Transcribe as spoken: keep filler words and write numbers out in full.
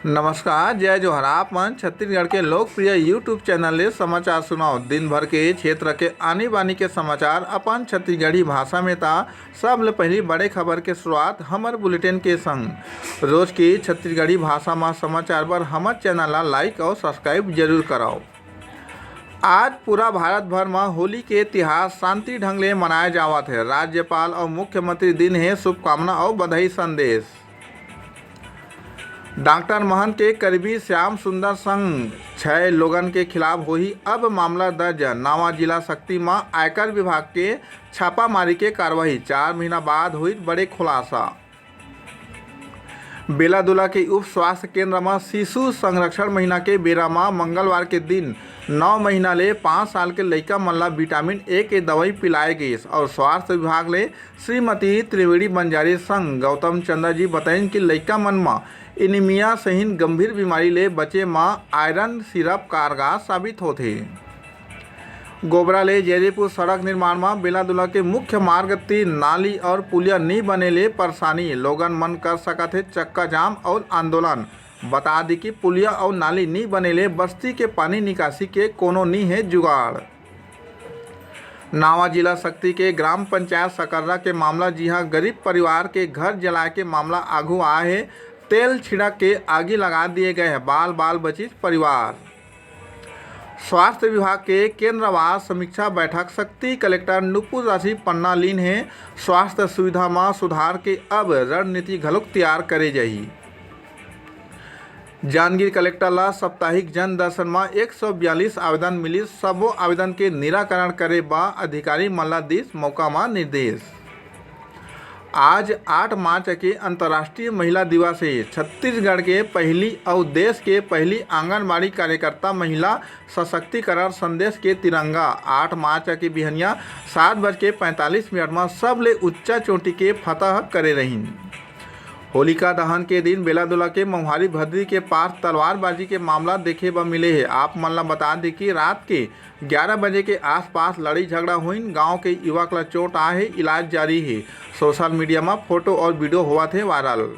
नमस्कार, जय जोहार। आप मन छत्तीसगढ़ के लोकप्रिय YouTube चैनल ले समाचार सुनाओ। दिन भर के क्षेत्र के आनी बानी के समाचार अपन छत्तीसगढ़ी भाषा में ता सबले पहली बड़े खबर के शुरुआत हमर बुलेटिन के संग। रोज की छत्तीसगढ़ी भाषा में समाचार बर हमर चैनल ला लाइक और सब्सक्राइब जरूर कराओ। आज पूरा भारत भर में होली के तिहार शांति ढंग ले मनाए जावत हे। राज्यपाल और मुख्यमंत्री दिन हे शुभकामना और बधाई संदेश। डॉक्टर महंत के करीबी श्याम सुंदर संग छह लोगन के खिलाफ होही अब मामला दर्ज। नावा जिला सक्ती म आयकर विभाग के छापामारी के कार्रवाई, चार महीना बाद होही बड़े खुलासा। बेलादुला के उप स्वास्थ्य केंद्र म शिशु संरक्षण महीना के बेरा म मंगलवार के दिन नौ महीना ले पाँच साल के लइका मन ला विटामिन ए के दवाई पिलाए गइस और स्वास्थ्य विभाग ले श्रीमती त्रिवेणी बंजारे संग गौतम चंद्र जी बताइन कि लइका मन म एनीमिया सहित गंभीर बीमारी ले बचे म आयरन सिरप कारगर साबित होथे। गोबरा ले जैदीपुर सड़क निर्माण म बेलादुला के मुख्य मार्ग तीन नाली और पुलिया नी बने ले परेशानी, लोगन मन कर सकत हे चक्का जाम और आंदोलन। बता दी कि पुलिया और नाली नी बने ले बस्ती के पानी निकासी के कोनो नी हे जुगाड़। नावा जिला सक्ती के ग्राम पंचायत सकर्रा के मामला, जिहां गरीब परिवार के घर जलाए के मामला आघू आए हे। तेल छिड़क के आगी लगा दिए गए हे, बाल बाल बचिस परिवार। स्वास्थ्य विभाग के केंद्रवार समीक्षा बैठक, सक्ती कलेक्टर नुपुर राशि पन्ना लीन हे। स्वास्थ्य सुविधा म सुधार के अब रणनीति घलोक तैयार करे जाही। जांजगीर कलेक्टर ला साप्ताहिक जन दर्शन म एक सौ बयालीस आवेदन मिलिस, सबो आवेदन के निराकरण करे बर अधिकारी मन ला दिस मौका म निर्देश। आज आठ मार्च के अंतर्राष्ट्रीय महिला दिवस हे। छत्तीसगढ़ के पहली अउ देश के पहली आंगनबाड़ी कार्यकर्ता महिला सशक्तिकरण संदेश के तिरंगा आठ मार्च के बिहनिया सात बज के पैंतालीस मिनट म सबले उच्चा चोटी के फतह करे रहिन। होलिका दहन के दिन बेलादुला के मम्हारी भद्री के पास तलवारबाजी के मामला देखे बर मिले हे। आप मन ला बता दी कि रात के ग्यारह बजे के आसपास लड़ाई झगड़ा होइन। गांव के युवक ला चोट आए हे, इलाज जारी हे। सोशल मीडिया म फोटो और वीडियो होवत हे वायरल।